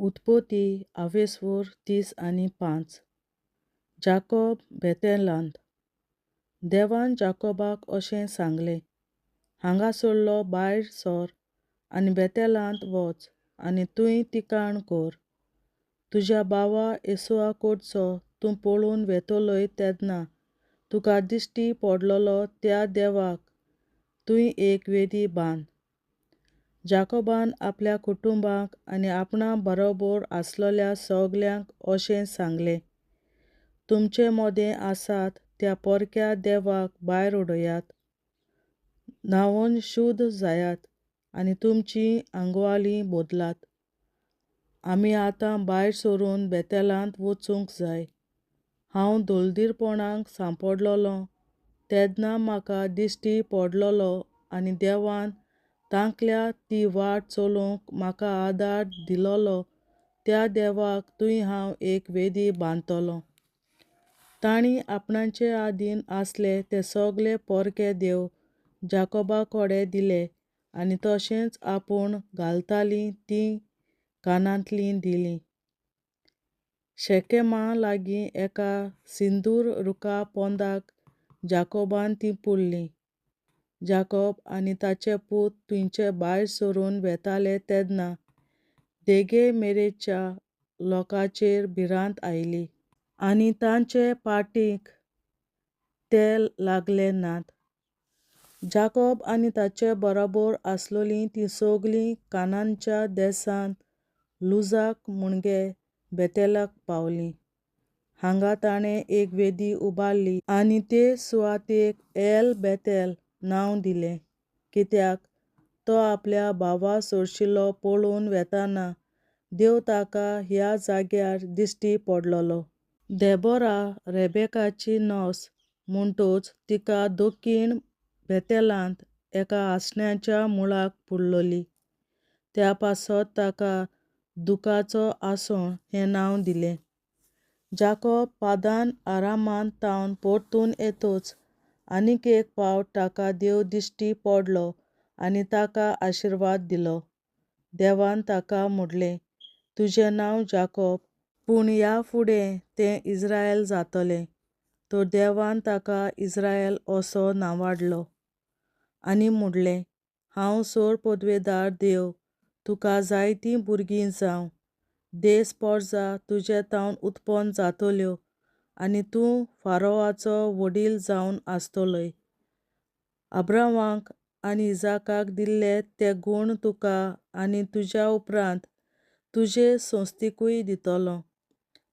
उत्पती आवेस्वोर 30 आनी पांच. जाकोब बेतेलांत. देवान जाकोबाक अशें सांगलें, हांगासरलो भायर सर आनी बेतेलांत वच आनी थंय तिकाण कर. तुज्या भावा एसुआ कडचो तूं पळून वेतलोय तेदना तुका दिश्टी पडलोलो त्या देवाक थंय एक वेदी बांद. जाकोबान आपल्या कुटुंबाक आनी आपणा बरोबर आसलोल्या सगल्यांक अशें सांगलें, तुमचे मदें आसात त्या परक्या देवाक भायर उडयात. न्हांवन शुद्ध जायात आनी तुमचीं आंगवाली बदलात. आमी आतां भायर सरून बेतेलांत वचूंक जाय. हांव दलदीरपणाक सांपडलोलों तेदना म्हाका दिश्टी पडलोलो आनी देवान तांकल्या ती वाट चलूंक म्हाका आदार दिलोलो त्या देवाक थंय हांव एक वेदी बांदतलों. तांणी आपणाचे आदीन आसले ते सगले परके देव जाकोबा कडेन दिले आनी तशेंच आपूण घालतालीं तीं कानांतलीं दिलीं. शेकेमा लागीं एका सिंदूर रुखा पोंदाक जाकोबान तीं पुरलीं. जाकोब आनी ताचे पूत थंयचे भायर सरून वेताले तेदना देगे मेरेच्या लोकांचेर भिरांत आयली. आनी तांचे पाटीक ते लागले नात. जाकोब आनी ताचे बराबर आसलोलीं तीं सगलीं कानानच्या देसांत लुजाक म्हणजे बेतेलाक पावलीं. हांगा ताणें एक वेदी उबारली आनी ते सुवातेक एल बेतेल नांव दिलें, कित्याक तो आपल्या भावा सरशिलो पळून वेताना देव ताका ह्या जाग्यार दिश्टी पडलोलो. देबोरा रेबेकाची नर्स म्हणतच तिका दक्षीण बेतेलांत एका आसण्याच्या मुळाक पुरलोली. त्या पासत ताका दुखाचो आसण हें नांव दिलें. जाकोब पादान आरामांत थावन परतून येतच आनीक एक फावट ताका देव दिश्टी पडलो आनी ताका आशिर्वाद दिलो. देवान ताका म्हणलें, तुजें नांव जाकोब, पूण ह्या फुडें तें इस्रायल जातलें. तर देवान ताका इस्रायल असो नांवाडलो. आनी म्हणलें, हांव सोर पदवेदार देव, तुका जायतीं भुरगीं जावं. देस परजा तुजे थावन उत्पन्न जातल्यो आनी तूं फारोआचो व्हडील जावन आसतलोय. अब्रावांक आनी इजाकाक दिल्ले ते गूण तुका आनी तुज्या उपरांत तुजे संस्तिकूय दितलो.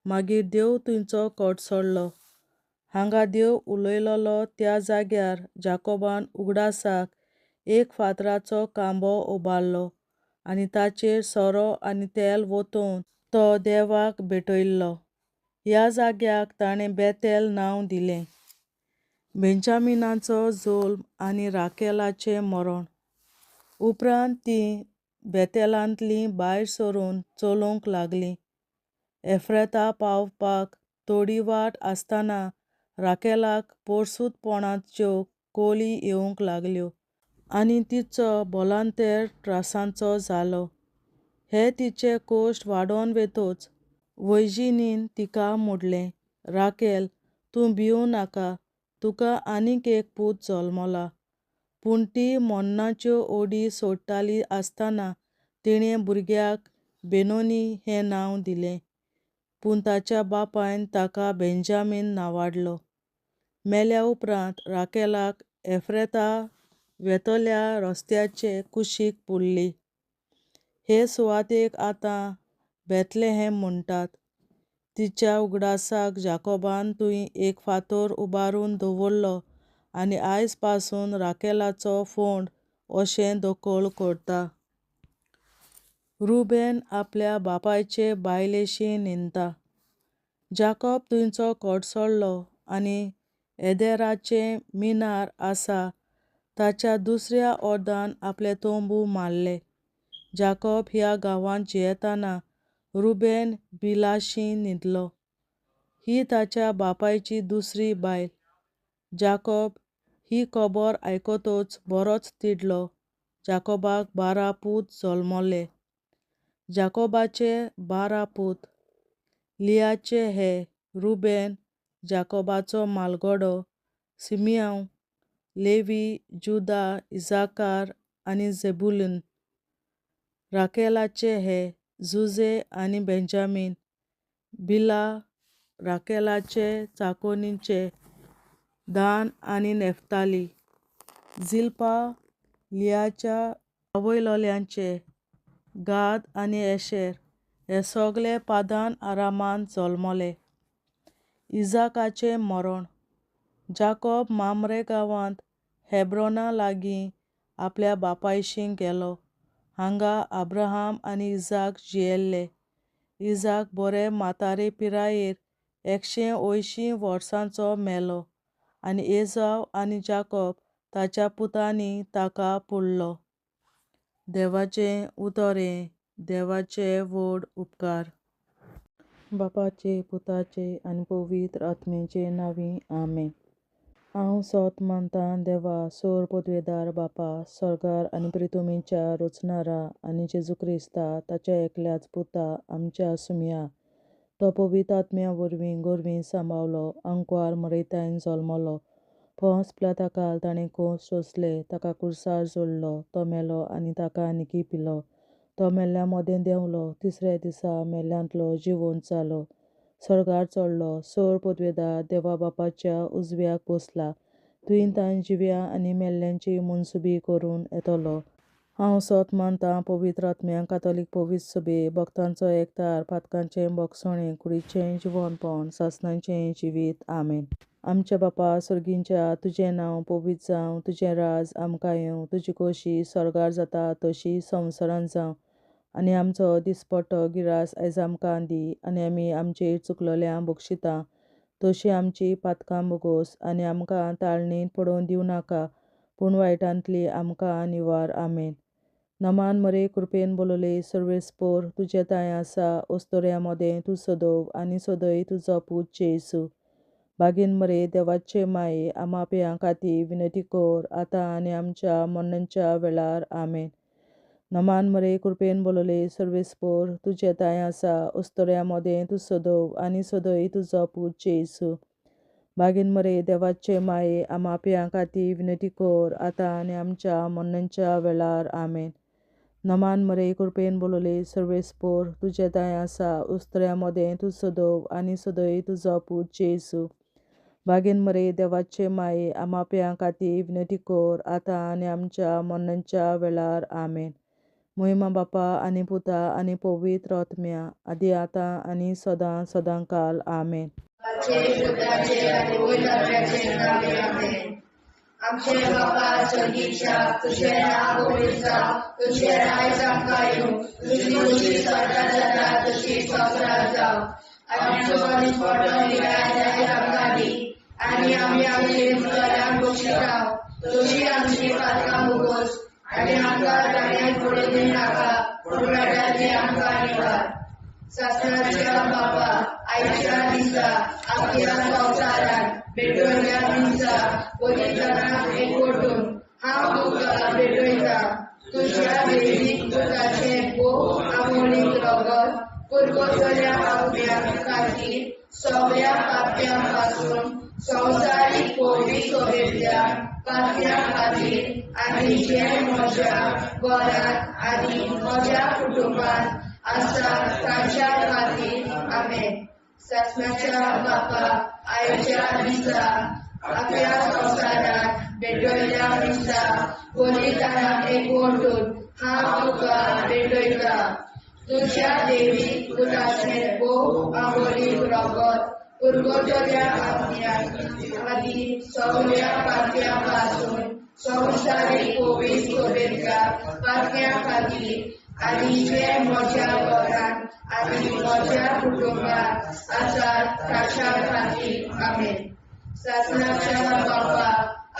मागीर देव थंयचो कडसरलो. हांगा देव उलयलोलो त्या जाग्यार जाकोबान उगडासाक एक फातराचो खांबो उबारलो आनी ताचेर सोरो आनी तेल वतोवन तो देवाक भेटयलो. ह्या जाग्याक ताणें बेतेल नांव दिलें. बेंजामिनाचो जल्म आनी राकेलाचें मरण. उपरांत तीं बेतेलांतलीं भायर सरून चलूंक लागलीं. एफ्रेता पावपाक थोडी वाट आसतना राकेलाक पोरसूतपणाच्यो कोली येवंक लागल्यो आनी तिचो बोलांतेर त्रासांचो जालो. हे तिचे कश्ट वाडोन वेतच वैजिणीन तिका म्हणलें, राकेल, तूं भिवं नाका, तुका आनीक एक पूत जल्मला. पूण ती मरणाच्यो ओडी सोडटाली आसतना तिणें भुरग्याक बेनोनी हें नांव दिलें. पूण ताच्या बापायन ताका बेंजामीन नांवाडलो. मेल्या उपरांत राकेलाक एफ्रेता वेतल्या रस्त्याचे कुशीक पुरली. हे सुवातेक आतां बेतलेहॅम म्हणटात. तिच्या उगडासाक जाकोबान थंय एक फातर उबारून दवरलो आनी आयज पासून राकेलाचो फोंड अशें दखल करता. रुबेन आपल्या बापायचे बायलेशी न्हिदता. जाकोब थंयचो कडसरलो आनी एदेराचें मिनार आसा ताच्या दुसऱ्या अर्दान आपले तंबू मारले. जाकोब ह्या गांवांत जियेतना रुबेन बिलाशी न्हिदलो. ही ताच्या बापायची दुसरी बायल. जाकोब ही खबर आयकतच बरोच तिडलो. जाकोबाक 12 पूत जल्मले. जाकोबाचे 12 पूत. लियाचे हे: रुबेन, जाकोबाचो म्हालगडो, सिमियांव, लेवी, जुदा, इसाकार आनी झेबुलून. राकेलाचे हे: जुझे आनी बेंजामीन. बिला राकेलाचे चाकोरीचे: दान आनी नेफ्ताली. झिल्पा लियाच्या आवयलोल्यांचे: गाद आनी एशेर. हे सगळे पादान आरामांत जल्मले. इजाकाचें मरण. जाकोब मामरे गांवांत हेब्रोना लागीं आपल्या बापायशीं गेलो. हांगा अब्राहम आनी इजाक जियेल्ले. इजाक बरे म्हातारे पिरायेर 180 वर्सांचो मेलो आनी एजाव आनी जाकोब ताच्या पुतांनी ताका पुरलो. देवाचें उतर हें देवाचे व्हड उपकार. बापाचे, पुताचे आनी पवित्र आत्म्याचे नांवी, आमेन. हांव सोत मानतां देवा, सोर पदवेदार बापा, सर्गार आनी प्रितुमेच्या रचणारा आनी जेजू क्रिस्ता ताच्या एकल्याच पुता आमच्या सुमया, तो पवित्र आत्म्या वरवीं गोरवीं सांबावलो, आंकवार मरयतायन जल्मलो, पोंस पिलाताकाल ताणें कोस सोंसले, ताका कुर्सार जोडलो, तो मेलो आनी ताका निकी पिलो, तो मेल्ल्या मदें देंवलो, तिसऱ्या दिसा मेल्ल्यांतलो जिवंत जालो, सर्गार चडलो, सोर पदवेदार देवा बापाच्या उजव्याक बसला, थंय ताण जिव्या आनी मेल्ल्यांची मनसुबी करून येतलो. हांव सोत मानतां पवित्र आत्म्या, कातोलीक पवित्र सभे, भक्तांचो एकतार, पातकांचें भोगसणें, कुडीचें जिवनपण, सासणाचें जिवीत. आमेन. आमच्या बापा सर्गींच्या, तुजें नांव पवित्र जावं, तुजें राज आमकां येवं, तुजी खोशी सर्गार जाता तशी संवसारांत जावं. आनी आमचो दिसपट्टो गिरास आयज आमकां दी, आनी आमी आमचेर चुकलोल्यांक बक्षिता तशी आमची पातकां भोगोस, आनी आमकां ताळणींत पडोवन दिवं नाका, पूण वायटांतली आमकां निवार. आमेन. नमान मरे, कृपेन बोलले, सर्वेस्पोर तुजें तांय आसा, ओस्तोऱ्या मदें तूं सदोव आनी सदय तुजो पूत जेजू. बागीन मरे, देवाचे माये, आमाप्यां खातीर विनंती कर, आतां आनी आमच्या मरणाच्या वेळार. आमेन. नमान मरे, कृपेन बोलले, सर्वेस्पोर तुजें तांय आसा, ओस्तोऱ्या मदें तूं सदोव आनी सदय तुजो पूत जेजू. बागीन मरे, देवाचे माये, आमाप्यां खातीर विनंती कर, आतां आनी आमच्या मरणाच्या वेळार. आमेन. नमान मरे, कृपेन बोलले, सर्वेस्पोर तुजें तांय आसा, उस्तऱ्या मदें तूं सदोव आनी सदय तुजो पूत जेजू. बागीन मरे, देवाचे माये, आमाप्यां खातीर विनंती कर, आतां आनी आमच्या मरणाच्या वेळार. आमेन. मोहिमा बापा आनी पुता आनी पवित्र आत्म्या, आदी आतां आनी सदां सदांकाल. आमेन. आमचे बापा सर्गीच्या, तुजें नांव पवित्र जावं, तुजें राज आमकां येवं, तुजी खोशी स्वर्गांत जाता तशी संवसारांत जावं. आमचो दिसपट्टो गिरास आयज आमकां दी, आनी आमी आमचे उपकारांक बक्षिता तशी आमची पातकां भोगोस, आनी आमकां ताणें पडून दिवं नाका, पूण वायटांतली आमकां निवार. सासणाच्या बापा, आयच्या दिसा आमच्या संवसारांत भेटवल्या दिसा बलिदानाक एकवटून हांव तुका भेटयतां तुज्या देवीक पुताचें भोव आमोलीक रगत पुरवतल्या आत्म्या खातीर सगळ्या पाप्यां पासून संवसारीक पयली सोबेंतल्या पाप्यां खातीर आनी जे म्हज्या घरांत आनी म्हज्या कुटुंबांत आसा तांच्या खातीर. आमेन. सासणाच्या बापा, आयच्या दिसा आपल्या संवसारांत भेटयल्या दिसा बलिदानाक एकवटून हांव तुका भेटयतां तुज्या देवीक पुताचें भोव आमोलीक रगत पुरवतल्या आत्म्या खातीर सगळ्या पाप्यां पासून संवसारीक पवित्र सोबेंतल्या पाप्यां खातीर आनी जे म्हज्या घरांत आनी म्हज्या कुटुंबांत आसात ताच्या खातीर. आमेन. सासणाच्या बापा,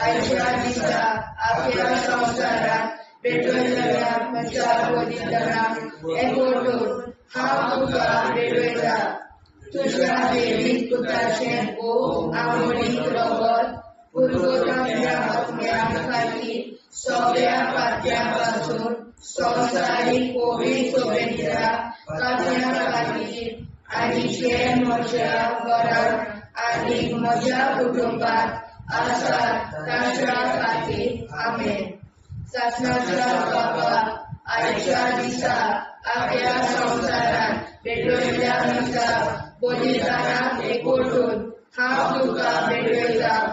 आयच्या दिसा आपल्या संवसारांत भेटयलेल्या म्हज्या बलिदानाक एकवटून हांव तुका भेटयतां तुज्या देवीक पुताचें भोव आमोलीक रगत पुरवतल्या आत्म्या खातीर सगळ्या पाप्यां पासून संवसारीक पवित्र सोबेंतल्या पात्या खातीर आनी जे म्हज्या घरांत आनी म्हज्या कुटुंबात आसात तांच्या खातीर. आमेन. सासणाच्या बाबा, आयच्या दिसा आपल्या संवसारांत पेटयल्ल्या दिसा बलिदानाक एकवटून हांव तुका भेटयतां.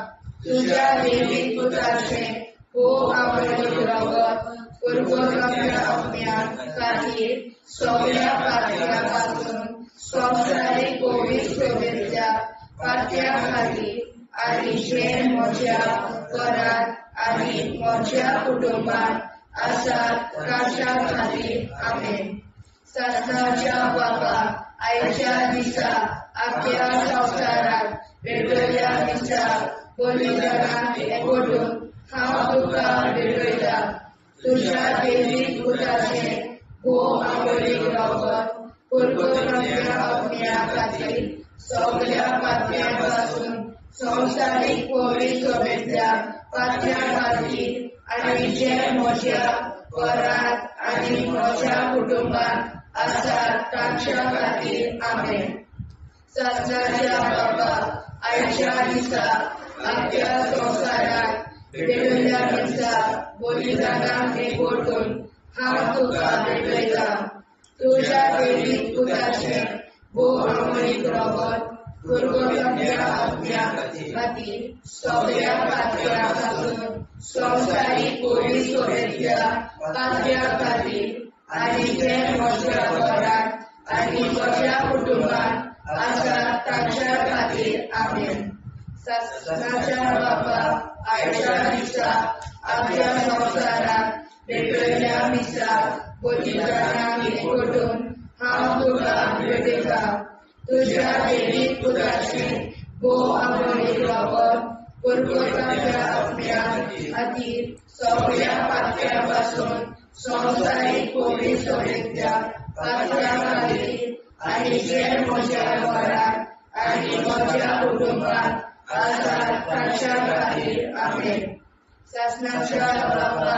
तुज्या देवीक पुताचें हो आवडीक रगत पुर्वजांच्या आत्म्या खातीर सगळ्या पात्या पासून संवसारीक पवित्र सोबेच्या पात्या खातीर आनी जे म्हज्या घरांत आनी म्हज्या कुटुंबात आसात तांच्या खातीर. आमेन. सासणाच्या बाबा, आयच्या दिसा आपल्या संवसारांत पेटयल्ल्या दिसा बलिदानाक एकवटून हांव तुका भेटयतां. तुज्या देवीक पुताचें हो आवडीक रगत पुर्वजांच्या आत्म्या खातीर सगळ्या पात्या पासून संवसारीक पवित्र सोबेंतल्या पात्या खातीर आनी जे म्हज्या घरांत आनी म्हज्या कुटुंबात आसात तांच्या खातीर. आमेन. सासणाच्या बाबा, आयच्या दिसा आपल्या संवसारांत पेटयल्ल्या दिसा बलिदानाक एकवटून हांव तुका भेटयतां. तुज्या देवीक पुताचें भोव आवडीक रगत पुर्वजांच्या आत्म्या खातीर सगळ्या पात्या पासून संवसारीक पवित्र सोबेंतल्या पात्या खातीर आनी जे म्हज्या घरांत आनी म्हज्या कुटुंबात आसात तांच्या खातीर. आमेन. सासणाच्या बाबा, आयच्या दिसा आपल्या संवसारांत पेटयल्ल्या मिसा बलिदानाक एकवटून हांव तुका भेटयतां. तुज्या देवीक पुताचें भोव आवडीक रगत पुर्वजांच्या आत्म्या खातीर सगळ्या पात्या पासून संवसारीक पवित्र सोबेंतल्या पात्या खातीर आनी जे म्हज्या घरांत आनी म्हज्या कुटुंबात आसात तांच्या खातीर. आमेन. सासणाच्या बाबा,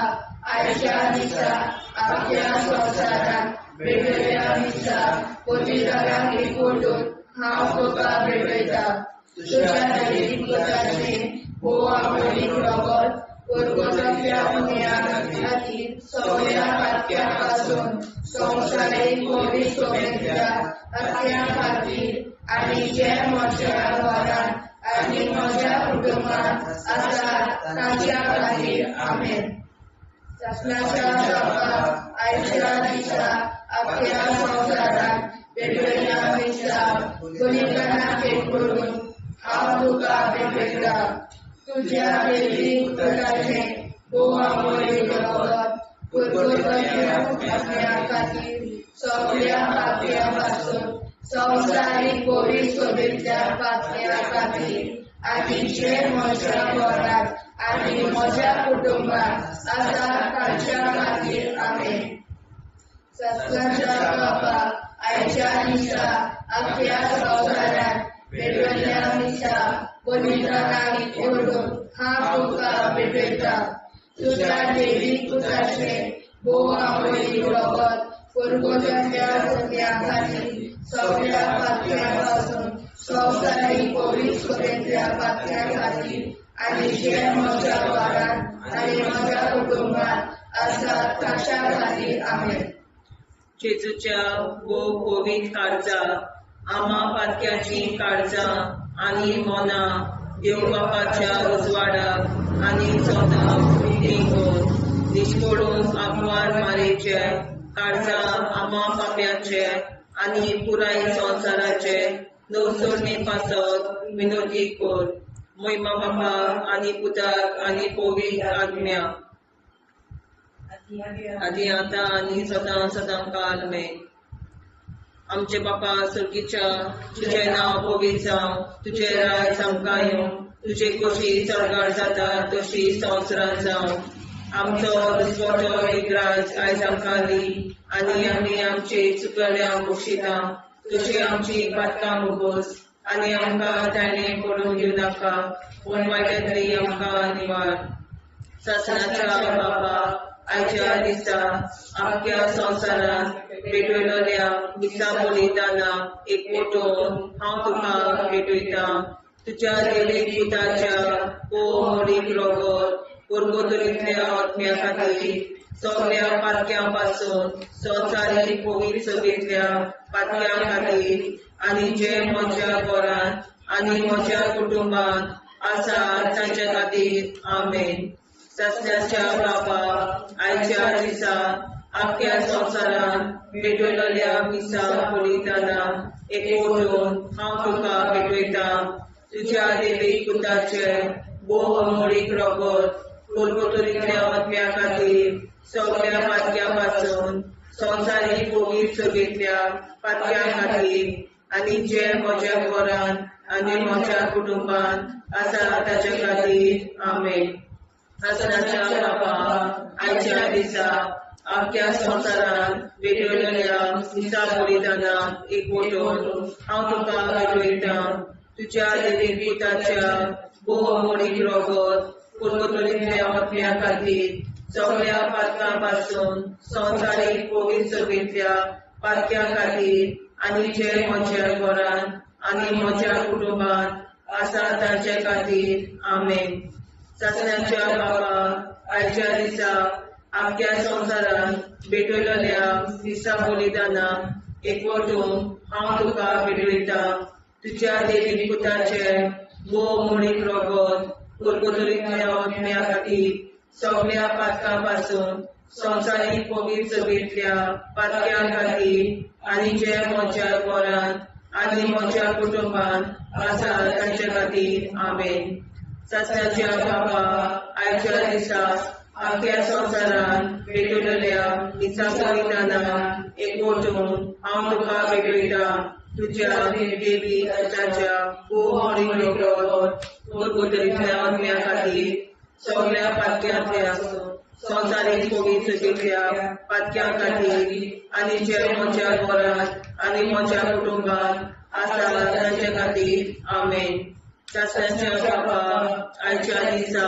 आयच्या दिसा आपल्या संवसारांत पेटयल्ल्या दिसा बलिदानाक एकवटून हांव तुका भेटयतां. तुज्या देवीक पुताचें भोव आवडीक रगत पुर्वजांच्या आत्म्या खातीर सगळ्या पात्या पासून संवसारीक पवित्र सोबेंतल्या पात्या खातीर आनी जे म्हज्या घरांत आनी म्हज्या कुटुंबात आसात तांच्या खातीर. आमेन. सासणाच्या बाबा, आयच्या दिसा आपल्या संवसारांत पेटयल्ल्या दिसा बलिदानाक एकवटून हांव तुका भेटयतां. तुज्या देवीक पुताचें भोव आवडीक रगत पुर्वजांच्या आत्म्या खातीर सगळ्या पात्या पासून संवसारीक पवित्र सोबेंतल्या पात्या खातीर आनी जे म्हज्या घरांत आनी म्हज्या कुटुंबात आसात तांच्या खातीर. आमेन. सासणाच्या बाबा, आयच्या दिसा आपल्या संवसारांत पेटयल्ल्या दिसा बलिदानाक एकवटून हांव तुका भेटयतां. तुज्या देवीक पुताचें भोव आवडीक रगत पुर्वजांच्या आत्म्या खातीर सगळ्या पात्या पासून संवसारीक पवित्र सोबेंतल्या पात्या खातीर आनी जे म्हज्या घरांत आनी म्हज्या कुटुंबात आसात तांच्या खातीर. आमेन. जेजूच्या भोव पवित्र काळजा, आमा पातक्याचीं काळजां आनी मनां देव बापाच्या उजवाडाक आनी स्वताक उक्तीं कर. निश्कोडून आंकवार मारेचे काळजां आमा पाप्याचे आनी पुराय संवसाराचे नवसरणे पासत विनोदी कर. मोहिमा बापा आनी पुताक आनी पवित्र आत्म्या, आदी आतां आनी सदां सदां काल मेन. आमचे बापा स्वर्गीच्या, तुजें नांव पवित्र जावं, तुजें राज आमकां येवं, तुजे कशी स्वर्गार जाता तशी संवसारांत जावं. आमचो दुसरो एक राज आयज आमकां दी आनी आमी आमचे चुकल्या बक्षिता तशी आमची बातकां उगोस आनी आमकां ताणें पडून घेवं नाका, पूण वायटांतली आमकां निवार. सासणाच्या बाबा, आयच्या दिसा आख्या संवसारांत भेटवलेल्या मिसा बलिदानाक एकवटून हांव तुका भेटयतां. तुज्या देवीक पुताच्या मोडीक रगत पुर्गोतरींतल्या आत्म्या खातीर सगळ्या पातक्यां पासून संवसारीक पवित्र सभेंतल्या पातक्यां खातीर आनी जे म्हज्या घरांत आनी म्हज्या कुटुंबांत आसा तांच्या खातीर. आमेन. सासण्याच्या बापा, आयच्या दिसा आख्या संवसारांत भेटवलेल्या मिसा बलिदानाक एकवटून हांव तुका भेटयतां. तुज्या देवीक पुताचे भोव मोडीक रगत पुर्गोतरींतल्या आत्म्या खातीर सगळ्या पातक्यां पासून संवसारीक पवित्र सभेंतल्या पातक्यां खातीर आनी जे म्हज्या घरांत आनी म्हज्या कुटुंबांत आसा ताच्या खातीर. आमेन. आसनाच्या बापा, आयच्या दिसा आख्या संवसारांत भेटवलेल्या मिसा बलिदानाक एकवटून हांव तुका भेटयतां. तुज्या देवीक पुताच्या भोव मोडीक रगत पुर्गोतरींतल्या आत्म्या खातीर सगळ्या पातकां पासून संवसारीक पवित्र सभेंतल्या पातक्यां खातीर आनी जे म्हज्या घरांत आनी म्हज्या कुटुंबांत आसा तांचे खातीर. आमेन. सासण्याच्या बापा, आयच्या दिसा आख्या संवसारांत भेटवलेल्या मिसा बलिदानाक एकवटून हांव तुका भेटयतां. तुज्या देवी पुताचे भोव मोडीक रगत पुर्गोतरींतल्या आत्म्या खातीर सगळ्या पातकां पासून संवसारीक पवित्र सभेंतल्या पातक्यां खातीर आनी जे म्हज्या घरांत आनी म्हज्या कुटुंबांत आसा तांच्या खातीर. आमेन. सासण्याच्या बापा, आयच्या दिसा आख्या संवसारांत भेटवलेल्या मिसा बलिदानाक एकवटून हांव तुका भेटयतां. तुज्या देवी पुताच्या भोव मोडीक रगत पुर्गोतरींतल्या आत्म्या खातीर सगळ्या पातक्यांतल्या संवसारीक पवित्र सभेंतल्या पातक्यां खातीर आनी जे म्हज्या घरांत आनी म्हज्या कुटुंबांत आसा तांचे खातीर. आमेन. सासण्याच्या बापा, आयच्या दिसा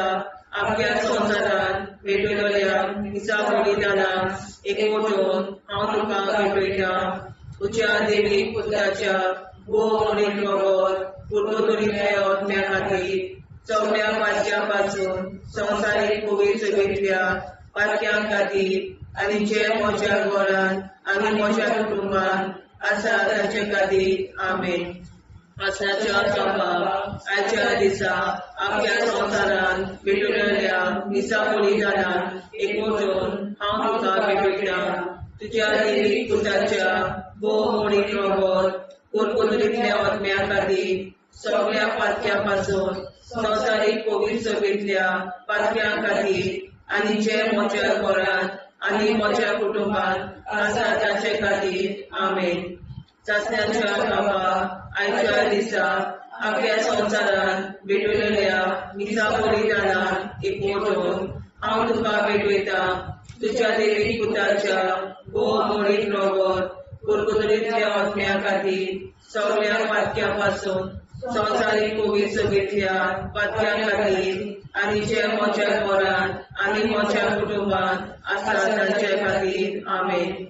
आख्या संवसारांत भेटवलेल्या मिसा बलिदानाक एकवटून हांव तुका भेटयतां. तुज्या देवीक पुताच्या भोव मोडीक रगत पुर्गोतरींतल्या आत्म्या खातीर सगळ्या पातक्यां पासून संवसारीक पवित्र सभेंतल्या पातक्यां खातीर आनी जे म्हज्या घरांत आनी म्हज्या कुटुंबांत आसा तांचे खातीर. आमेन. आसनाच्या बापा, आयच्या दिसा आख्या संवसारांत भेटवलेल्या मिसा बलिदानाक एकवटून हांव तुका भेटयतां. तुज्या देवीक पुताच्या भोव मोडीक रगत पुर्गोतरींतल्या आत्म्या खातीर सगळ्या पातक्यां पासून संवसारीक पवित्र सभेंतल्या पातक्यां खातीर आनी जे म्हज्या घरांत आनी म्हज्या कुटुंबांत आसा तांचे खातीर. आमेन. सासण्याच्या बापा, आयच्या दिसा आख्या संवसारांत भेटवलेल्या मिसा बलिदानाक एकवटून हांव तुका भेटयतां. तुज्या देवीक पुताच्या भोव मोडीक रगत पुर्गोतरींतल्या आत्म्या खातीर सगळ्या पातक्यां पासून संवसारीक पवित्र सभेंतल्या पातक्यां खातीर आनी जे म्हज्या घरांत आनी म्हज्या कुटुंबांत आसा तांचे खातीर. आमेन.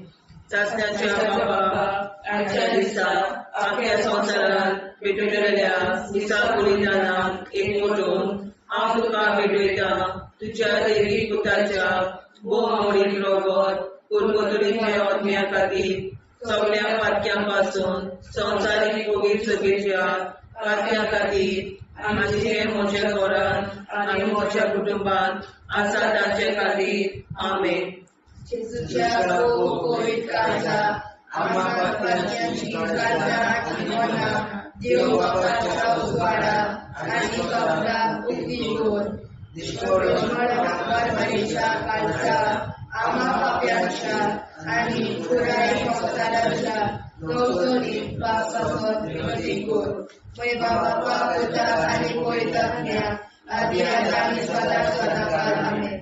सासण्याच्या बापा, आयच्या दिसा आख्या संवसारांत भेटवलेल्या मिसा बलिदानाक एकवटून हांव तुका भेटयतां. तुज्या देवी पुताच्या भोव मोडीक रगत पुर्गोतरींतल्या आत्म्या खातीर सगळ्या पातक्यां पासून संवसारीक पवित्र सभेच्या पातक्यां खातीर आनी जे म्हज्या घरांत आनी म्हज्या कुटुंबांत आसा तांचे खातीर. आमेन. जेजूच्या भोव पवित्र काळजा, आम्हा पातक्यांची काळजां आनी मनां देव बापाच्या उजवाडा आनी कपलाक उक्ती दवर. मरमारीच्या काळजा, आम्हा पाप्यांच्या आनी पुराय संवसाराच्या गवसणीत पासत मदीं कर. मय बापा, पुता आनी पवित्र आत्म्या, आदी आनी सदा सदाकाळ. आमेन.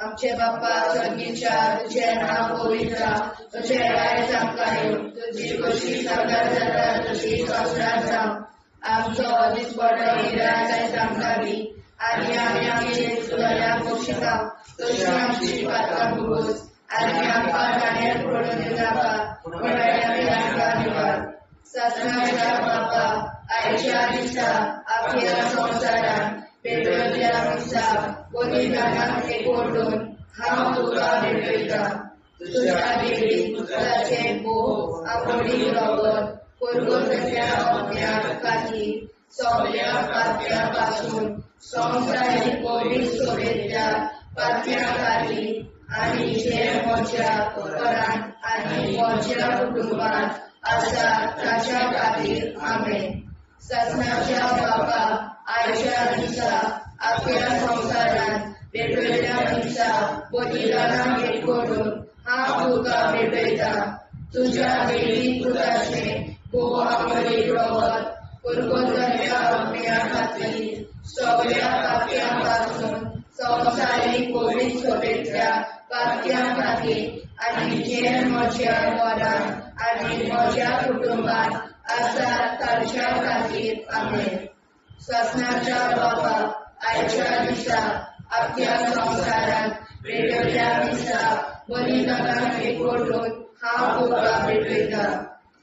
आमचे बाप्पा स्वर्गीच्या, तुझें नांव पवित्र जावं, तुजें राज आमकां येवं, तुजी खोशी स्वर्गार जाता तशी संवसारांत जावं. आमचो दिसपडो गिराज आयज आमकां दी, आनी आमी आमचे चुकल्यांक बक्षिता तशी आमची पातकां भोगोस आनी आमकां जाण्यार पडून दिनाका पूण वायटांतल्यान आमकां निवार. सासणाच्या बापा आयच्या दिसा आख्या संवसारान पेटयल्ल्या मिसा बलिदानाक एकवटून हांव तुका भेटयतां. तुज्या देवी पुताचें भोव आवडीक रगत कोरगोजाच्या अज्ञा खातीर सगल्या पातक्या पासून संवसारीक पवित्र सोबेतल्या पातक्या खातीर आनी जे म्हज्या घरांत आनी म्हज्या कुटुंबांत आसा ताच्या खातीर. आमेन. सासणाच्या बापा आयच्या दिसा आख्या संवसारांत पेटयल्ल्या मिसा बलिदानाक एकवटून हांव तुका भेटयतां. तुज्या देवी पुताचें भोव आवडीक रगत पुर्वजाच्या अज्ञा खातीर सगल्या पातक्यां पासून संवसारीक पवित्र सोबेतल्या पातक्यां खातीर आनी जे म्हज्या घरांत आनी म्हज्या कुटुंबांत आसा ताच्या खातीर. आमेन. सासणाच्या बापा आयच्या दिसा आख्या संवसारांत पेटयल्ल्या मिसा बलिदानाक एकवटून हांव तुका भेटयतां.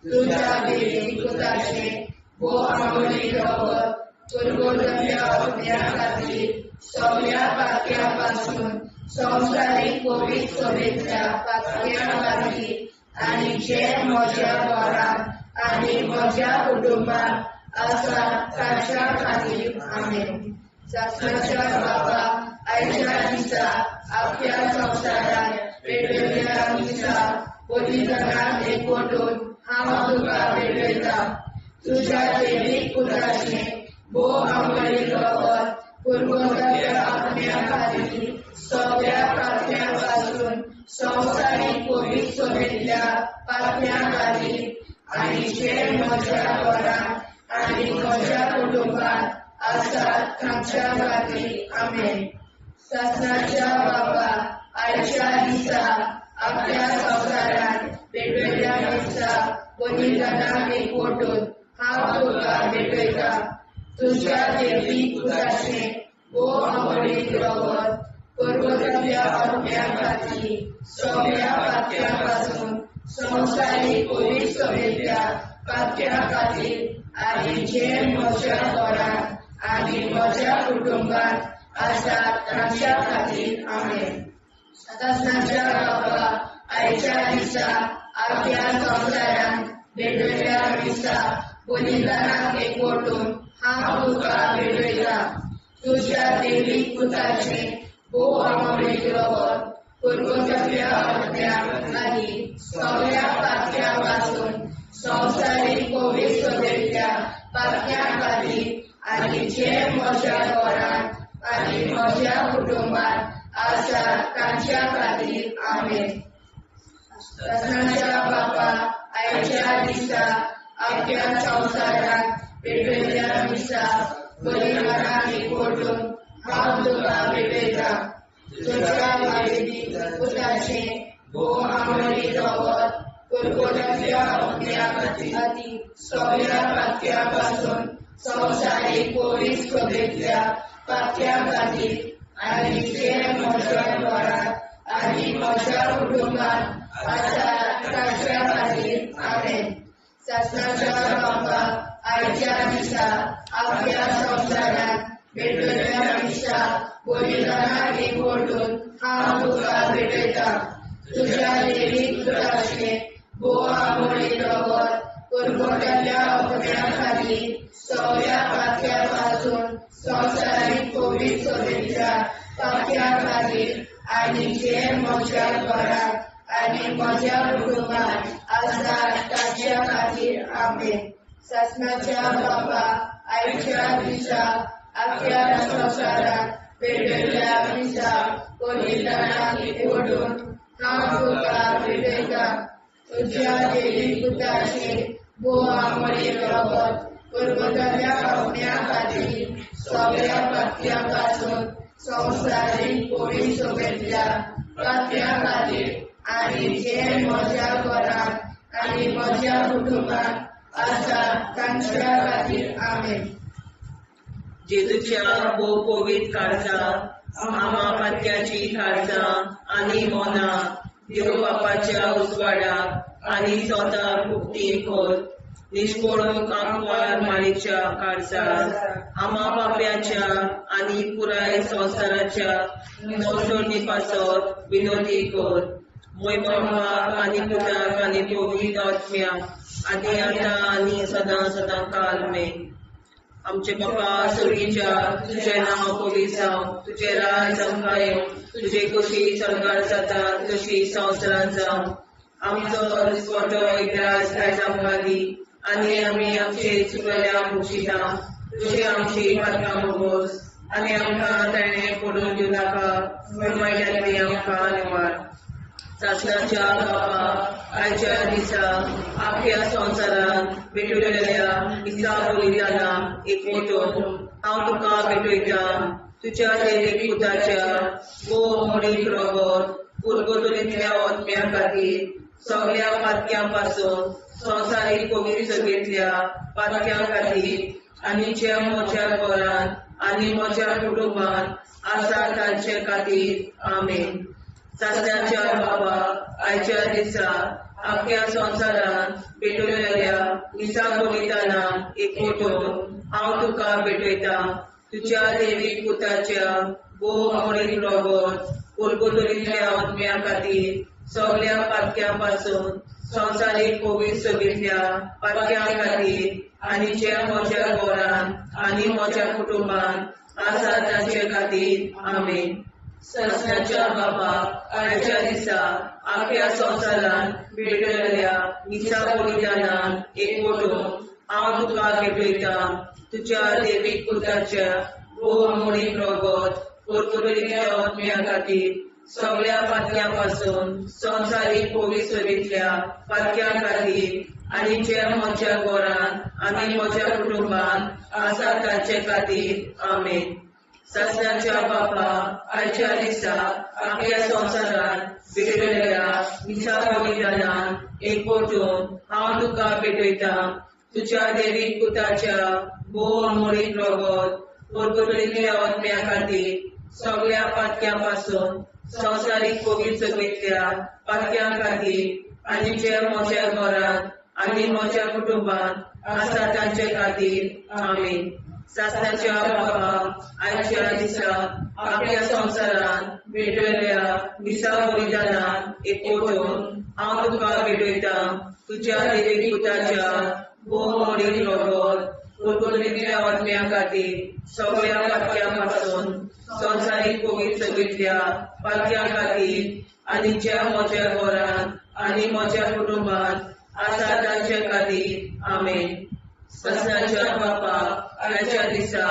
तुज्या देवी पुताचें भोव आवडीक रगत पुर्वजाच्या अज्ञा खातीर सगल्या पातक्यां पासून संवसारीक पवित्र सोबेतल्या पातक्यां खातीर आनी जे म्हज्या घरांत आनी म्हज्या कुटुंबांत आसा ताच्या खातीर. आमेन. सासणाच्या बापा आयच्या दिसा आख्या संवसारांत पेटयल्ल्या मिसा बलिदानाक एकवटून हांव तुका भेटयतां. तुज्या देवीक पुताचें भोव आवडीक रगत पुर्वजाच्या आज्ञा खातीर सगल्या पातक्यां पासून संवसारीक पवित्र सोबेतल्या पातक्यां खातीर आनी जे म्हज्या घरांत आनी म्हज्या कुटुंबांत आसा तांच्या खातीर. आमेन. सासणाच्या बापा आयच्या दिसा आख्या संवसारांत पेटयल्ल्या मिसा बलिदानाक एकवटून हांव तुका भेटयतां. तुज्या देवी पुताचें भोव आवडीक रगत पुर्वजाच्या अज्ञा खातीर सगल्या पातक्यां पासून संवसारीक पवित्र सोबेतल्या पातक्यां खातीर आनी जे म्हज्या घरांत आनी म्हज्या कुटुंबांत आसा तांच्या खातीर. आमेन. सासणाच्या बापा आयच्या दिसा आख्या संवसारांत भेटयल्ल्या मिसा बलिदानाक एकवटून हांव तुका भेटयतां. तुज्या देवी पुताचें भोव आवडीक रगत पुर्वजाच्या अज्ञा खातीर सगल्या पातक्यां पासून संवसारीक पवित्र सोबेतल्या पातक्यां खातीर आनी जे म्हज्या घरांत आनी म्हज्या कुटुंबांत आसा तांच्या खातीर. आमेन. सासणाच्या बापा आयच्या दिसा आख्या संवसारांत पेटयल्ल्या मिसा बलिदानाक एकवटून हांव तुका भेटयतां. तुज्या देवी पुताचें भोव आवडीक रगत पुर्वजाच्या अज्ञा खातीर सगल्या पातक्यां पासून संवसारीक पवित्र सोबेतल्या पातक्यां खातीर आनी जे म्हज्या घरांत आनी म्हज्या कुटुंबांत आसा ताच्या खातीर. आमेन. सासणाच्या बापा आयच्या दिसा आख्या संवसारांत पेटयल्ल्या मिसा बलिदानाक एकवटून हांव तुका भेटयतां. तुज्या देवी पुताचें भोव आवडीक रगत पुर्वजाच्या अज्ञा खातीर सगल्या पातक्यां पासून संवसारीक पवित्र सोबेतल्या पातक्यां खातीर आनी जे म्हज्या घरांत आनी म्हज्या कुटुंबांत आसा ताच्या खातीर. आमेन. सासणाच्या बापा आयच्या दिसा आख्या संवसारांत पेटयल्ल्या मिसा बलिदानाक एकवटून हांव तुका भेटयतां. तुज्या देवी पुताचें भोव आवडीक रगत पुर्वजाच्या अज्ञा खातीर सगल्या पातक्यां पासून संवसारीक पवित्र सोबेतल्या पातक्यां खातीर आनी जे म्हज्या घरांत आनी म्हज्या कुटुंबांत आसा तांच्या खातीर. आमेन. जेजूच्या भोव पवित्र काळजा आमा पातक्याची खारसां आनी मोना देव बापाच्या उजवाडाक आनी स्वताक उक्ती कर निश्कोळूंक आंकवार मारीच्या काळजार आमा पाप्याच्या आनी पुराय संवसाराच्या नवसोडणी पासत विनोदी कर. मोय बापाक आनी पुताक आनी पवित्र आत्म्याक आनी आतां आनी सदां सदां काल मे. आमचे बापा स्वर्गीच्या, तुजें नांव पवित्र जावं, तुजें राज आमकां येवं, तुजे कशी स्वर्गार जाता तशी संवसारांत जावं. आमचो दिसवटो इतिहास आयज आमकां दी आनी आमी आमचे चुकल्या मुक्षिता तुजे आमची पातकां भोगोस आनी आमकां ताणें पडून दिवं नाका, पूण वायटांतली आमकां निवार. सासणाच्या बापा, आयच्या दिसा आख्या संवसारांत भेटवलेल्या दिसा बलिदाना एक मोटो हांव तुका भेटयता. तुज्या देवी पुताच्या गो मोडीक रगत पुर्गोतरींतल्या आत्म्या खातीर सगळ्या पातक्यां पासून संवसारीक पवित्र सभेंतल्या पातक्यां खातीर आनी ज्या म्हज्या घरांत आनी म्हज्या कुटुंबांत आसा तांचे खातीर. आमेन. सासणाच्या बाबा, आयच्या दिसा आख्या संवसारांत पेटवलेल्या दिसा बलिदाना एक मोटो हांव तुका भेटयता. तुज्या देवी पुताच्या गो मोडीक रगत पुर्गोतरींतल्या आत्म्या खातीर सगळ्या पातक्यां पासून संवसारीक पवित्र सभेंतल्या पातक्यां खातीर आनी ज्या म्हज्या घरांत आनी म्हज्या कुटुंबांत आसा तांचे खातीर. आमेन. सासणाच्या बाबा, आयच्या दिसा आख्या संवसारांत भेटवलेल्या दिसा बलिदानान एक मोटो हांव तुका भेटयता. तुज्या देवीक पुताच्या गो मोडीक रगत पुर्तुगेच्या आत्म्या खातीर सगळ्या पातक्यां पासून संवसारीक पवित्र सभेंतल्या पातक्यां खातीर आनी ज्या म्हज्या घरांत आनी म्हज्या कुटुंबांत आसा तांचे खातीर. आमेन. सासणाच्या बापा, आयच्या दिसा आख्या संवसारांत भेटवलेल्या दिसा बलिदानान एक पोटून हांव तुका भेटयता. तुज्या देवी पुताच्या गो मोडीक रगत पुर्तुगेच्या आत्म्या खातीर सगळ्या पातक्यां पासून संवसारीक पवित्र सभेंतल्या पातक्यां खातीर आनी ज्या म्हज्या घरांत आनी म्हज्या कुटुंबांत आसा तांचे खातीर. आमेन. सासणाच्या बाबा, आयच्या दिसा आख्या संवसारांत भेटवलेल्या दिसा बलिदानान एक पोटून हांव तुका भेटयता. तुज्या देवी पुताच्या गो मोडीक रगत पुर्तुगेच्या आत्म्या खातीर सगळ्या पातक्यां पासून संवसारीक पवित्र सभेंतल्या पातक्यां खातीर आनी ज्या म्हज्या घरांत आनी म्हज्या कुटुंबांत आसा तांचे खातीर. आमेन. सासणाच्या बापा, आयच्या दिसा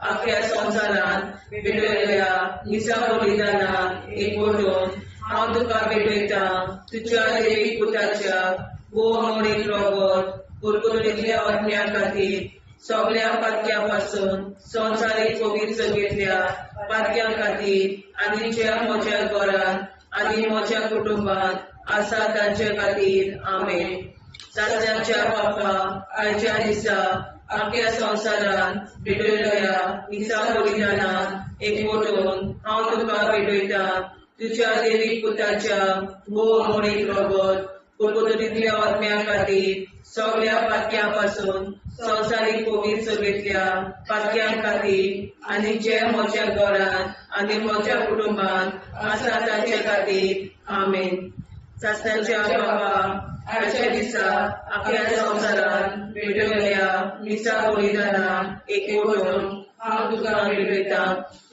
आख्या संवसारांत भेटवलेल्या दिसा बलिदानान एक पोटून हांव तुका भेटयता. तुज्या देवी पुताच्या गो मोडीक रगत पुर्तुगेच्या आत्म्या खातीर सगळ्या पातक्यां पासून संवसारीक पवित्र सभेंतल्या पातक्यां खातीर आनी ज्या म्हज्या घरांत आनी म्हज्या कुटुंबांत आसा तांचे खातीर. आमेन. सासणाच्या बापा, आयच्या दिसा आख्या संवसारांत भेटवलेल्या दिसा बलिदानान एक मोटून हांव तुका भेटयता. तुज्या देवी पुताच्या गो मोडीक रगत पुर्तुगेच्या आत्म्या खातीर सगळ्या पातक्यां पासून संवसारीक पवित्र सभेंतल्या पातक्यां खातीर आनी जे म्हज्या घरांत आनी म्हज्या कुटुंबांत आसा तांचे खातीर. आमेन. सासणाच्या बाबा, आयच्या दिसा आख्या संवसारांत भेटवलेल्या दिसा बलिदानान एक मोटून हांव तुका भेटयता.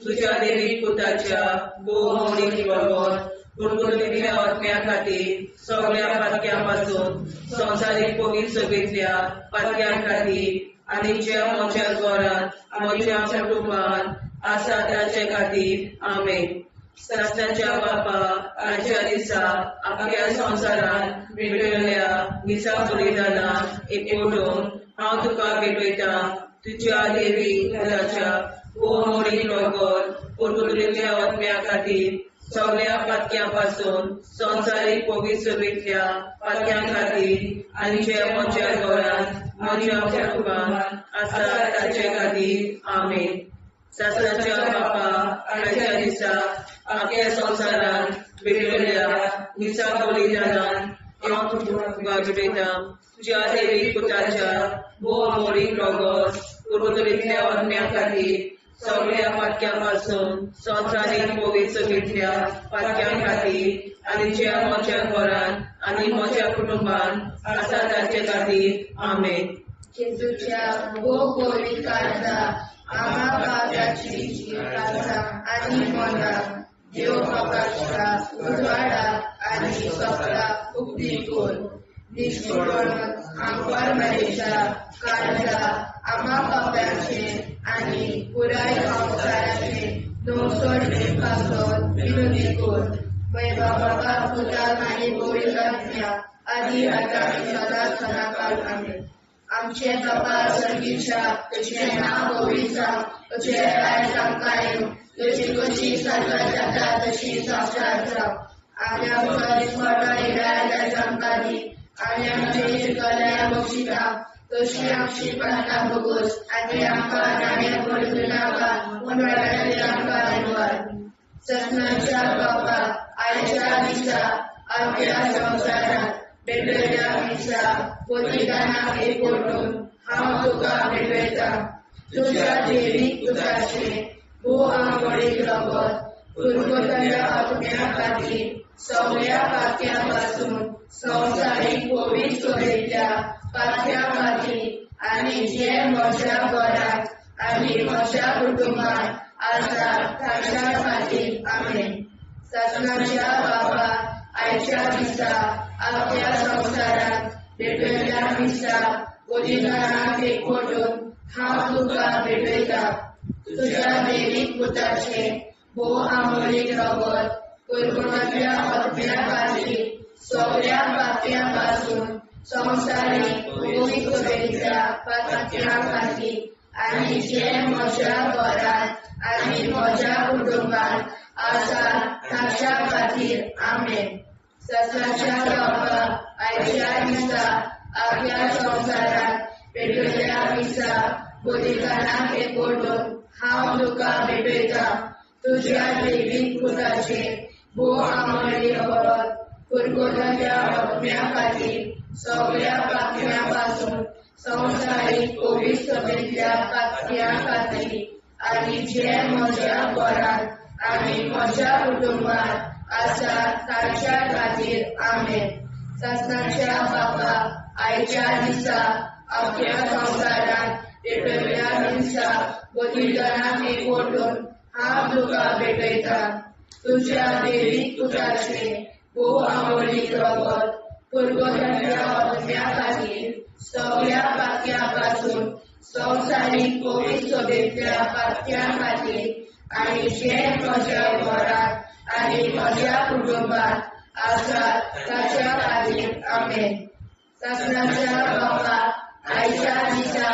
तुज्या देवी पुताच्या गो मोडीक रगत पुर्तुगेच्या आत्म्या खातीर सगळ्या पातक्यां पासून संवसारीक पवित्र सभेंतल्या पातक्यां खातीर आनी ज्या म्हज्या घरांत म्हज्या कुटुंबांत आसा तांचे खातीर. आमेन. सासणाच्या बापा, आयच्या दिसा आख्या संवसारांत भेटवलेल्या दिसा बलिदानान एक मोटून हांव तुका भेटयता. तुज्या देवी पुताच्या गो मोडीक रगत पुर्तुगेच्या आत्म्या खातीर सगळ्या पातक्यां पासून संवसारीक पवित्र सभेंतल्या पातक्यां खातीर आनी ज्या म्हज्या घरांत म्हज्या कुटुंबांत आसा तांचे खातीर. आमेन. सासणाच्या बापा आयच्या दिसा आख्या संवसारान भेटलेल्या मिसा बलिदानान हांव तुका भेटयता. तुज्या देवी पुताच्या भोव मोडीक रोगोस पुर्वतरींतल्या आत्म्या खातीर सगळ्या पातक्यां पासून संवसारीक पवित्र सभेंतल्या पातक्यां खातीर आनी ज्या म्हज्या घरान आनी म्हज्या कुटुंबान आसा तांचे खातीर. आमेन. जेजूच्या भोव गोरी काळजा आम्हा पाप्याची काळजा आनी मनां देव बापाच्या उजवाडा आनी सपना उक्ती कर. निश्कोळून आमकां मरेच्या काळजा आम्हा पाप्याचे आनी पुराय संवसाराचे नवसोडणे पासून विनंती कर. बाबा पुताक आनी पवित्र आत्म्या आदी आतां आनी सदां सदां काल. आमेन. आमचे बाबा सर्गीच्या तुजें नांव पवित्र जावं, तुजें राज आमकां येवं, तुजी कशी साजरा जाता तशी संवसारांत जावं. आनी आमचो दिसवडो इराय आमकां दी आनी आमचे शिकल्या बक्षिता तशी आमची प्रार्थना भोगोस आनी आमकां नाण्या पडूं नाका पूण वायटांतल्यान आमकां निवार. ससनाच्या बाबा आयच्या दिसा आमच्या संवसारांत भेटलेल्या मिसा बलिदानाक एकवटून हांव तुका भेटयता. तुज्या देवी पुताचें भोव आंवडीक रगत पुर्वतल्या आत्म्या खातीर सगळ्या पातक्यां पासून संवसारीक पवित्र सभेंतल्या पातक्यां खातीर आनी जे म्हज्या घरांत आनी म्हज्या कुटुंबांत आसा तांच्या खातीर. आमेन. सासणाच्या बाबा आयच्या दिसा आपल्या संवसारांत भेटलेल्या मिसा बलिदानाक एकवटून हांव तुका भेटयता. तुज्या देवीक पुताचें भोव आमोलीक रगत पुर्वतल्या आत्म्या खातीर सगळ्या पातक्यां पासून संवसारीक पवित्र सभेंतल्या पातक्यां खातीर आनी जे म्हज्या घरांत आनी म्हज्या कुटुंबांत आसा तांच्या खातीर. आमेन. सासणाच्या बाबा आयच्या दिसा आपल्या संवसारांत पेटलेल्या मिसा बलिदानाक एकवटून हांव तुका भेटयता. तुज्या देवीक पुताचें भोव आमोली रगत पुर्वतल्या आत्म्या खातीर सगळ्या पातक्यां पासून संवसारीक पवित्र सभेंतल्या पातक्यां खातीर आनी जे म्हज्या घरांत आनी म्हज्या कुटुंबांत आसा तांच्या खातीर. आमेन. सासणाच्या बाबा आयच्या दिसा आपल्या संवसारांत पेटलेल्या मिसा बलिदानाक एकवटून हांव तुका भेटयता. तुज्या देवीक पुताचें भोव आंवडीक रगत पुर्वतल्या आत्म्या खातीर सगळ्या पातक्यां पासून संवसारीक पवित्र सभेंतल्या पातक्यां खातीर आनी जे म्हज्या घरांत आनी म्हज्या कुटुंबांत आसा ताच्या खातीर. आमेन. सासणाच्या बाबा आयच्या दिसा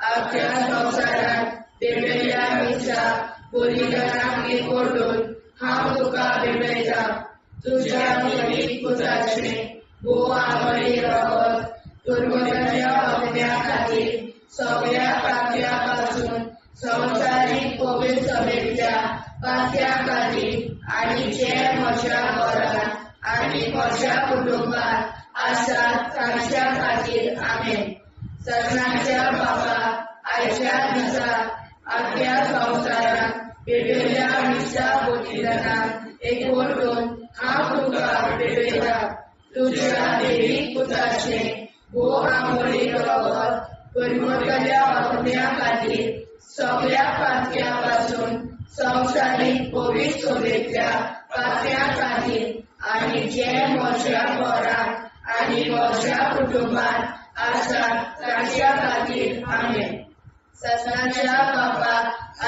आपल्या संवसारांत पेटलेल्या मिसा बलिदानाक एकवटून हांव तुका भेटयता. तुज्या देवीक पुताचें भोव आंवडीक रगत पुर्वतल्या आत्म्या खातीर सगळ्या पातक्यां पासून संवसारीक पवित्र सभेंतल्या पातक्यां खातीर आनी जे म्हज्या घरांत आनी म्हज्या कुटुंबांत आसा तांच्या खातीर. आमेन. सासणाच्या बाबा आयच्या दिसा आपल्या संवसारांत पेटलेल्या मिसा बलिदानाक एकवटून हांव तुका भेटयता. तुज्या देवीक पुताचें भोव आंवडीक रगत पुर्वतल्या आत्म्या खातीर सगळ्या पातक्यां पासून संवसारीक पवित्र सभेंतल्या पातक्यां खातीर आनी जे म्हज्या घरांत आनी म्हज्या कुटुंबांत आसा तांच्या खातीर. आमेन. सासणाच्या बाबा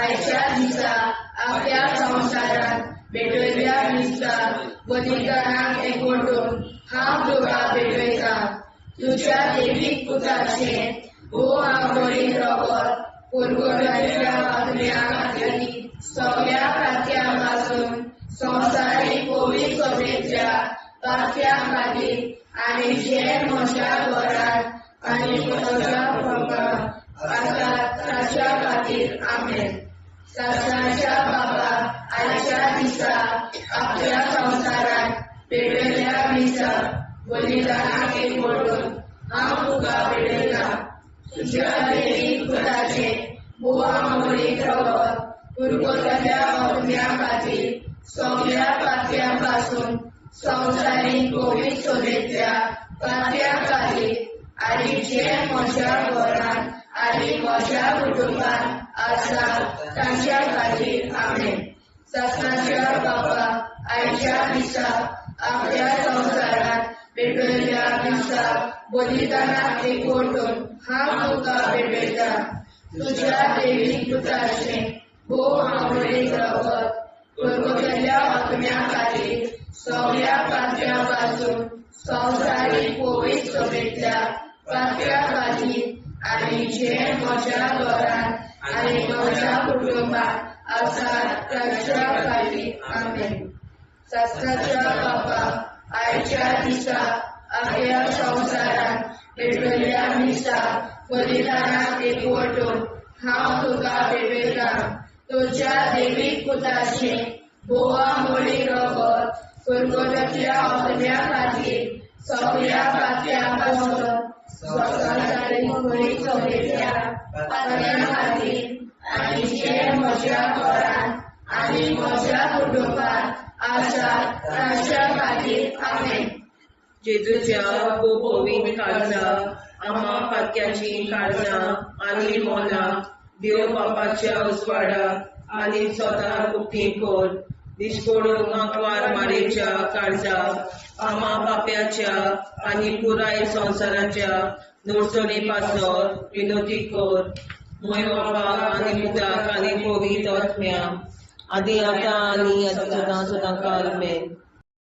आयच्या दिसा आपल्या संवसारांत भेटलेल्या मिसा बलिदानाक एकवटून हांव तुका भेटयता. तुज्या देवीक पुताचें भोव आंवडीक रगत पुर्वतल्या आत्म्या खातीर सगळ्या पातक्यां पासून संवसारीक पवित्र सभेंतल्या पातक्यां खातीर आनी जे म्हज्या घरांत आनी म्हज्या कुटुंबांत आसा तांच्या खातीर. आमेन. सासणाच्या बापा आयच्या दिसा आपल्या संवसारात पेटयल्ल्या मिसा बलिदानाक एकवटून हांव तुका पेटयतां. तुज्या देवीक पुताचें भोव आमोळीक रगत पुरवतल्या आत्म्या खातीर सगल्या पातक्यां पासून संवसारीक पवित्र सभेंतल्या पातक्यां खातीर आनी जे म्हज्या घरांत आनी म्हज्या कुटुंबांत आसा तांच्या खातीर. आमेन. सासणाच्या बापा आयच्या दिसा आपल्या संवसारांत पेटयल्ल्या मिसा बलिदानाक एकवटून हांव तुका पेटयतां. तुज्या देवीक पुताचें भोव आवडीक रगत पुरवतल्या आत्म्या खातीर सगल्या पातक्यां पासून संवसारीक पवित्र सभेंतल्या पातक्यां खातीर आनी जे म्हज्या घरांत आनी म्हज्या कुटुंबांत आसा तांच्या खातीर. आमेन. सासणाच्या बापा आयच्या दिसा आपल्या संवसारांत पेटयल्ल्या मिसा बलिदानाक एकवटून हांव तुका पेटयतां. तुज्या देवीक पुताचें भोव आमोळीक रगत पुरवतल्या आत्म्या खातीर सगल्या पातक्यां पासून संवसारीक पवित्र सभेंतल्या पातक्यां खातीर आनी जे म्हज्या घरांत आनी म्हज्या कुटुंबांत आसा तांच्या खातीर. आमेन. जेजूच्या पवित्र काळजा आमा पातक्याची काळजां आनी मोनां देव बापाच्या उजवाडा आनी स्वता उक्ती कर. दिश्कोडून आंकवार मारेच्या काळजा आमा पाप्याच्या आनी पुराय संवसाराच्या नोडसणी पासत विनोती कर. मोय बापा आनी पुताक आनी पवित्र आत्म्या आदी आतां आनी सदां सदां काल मेन.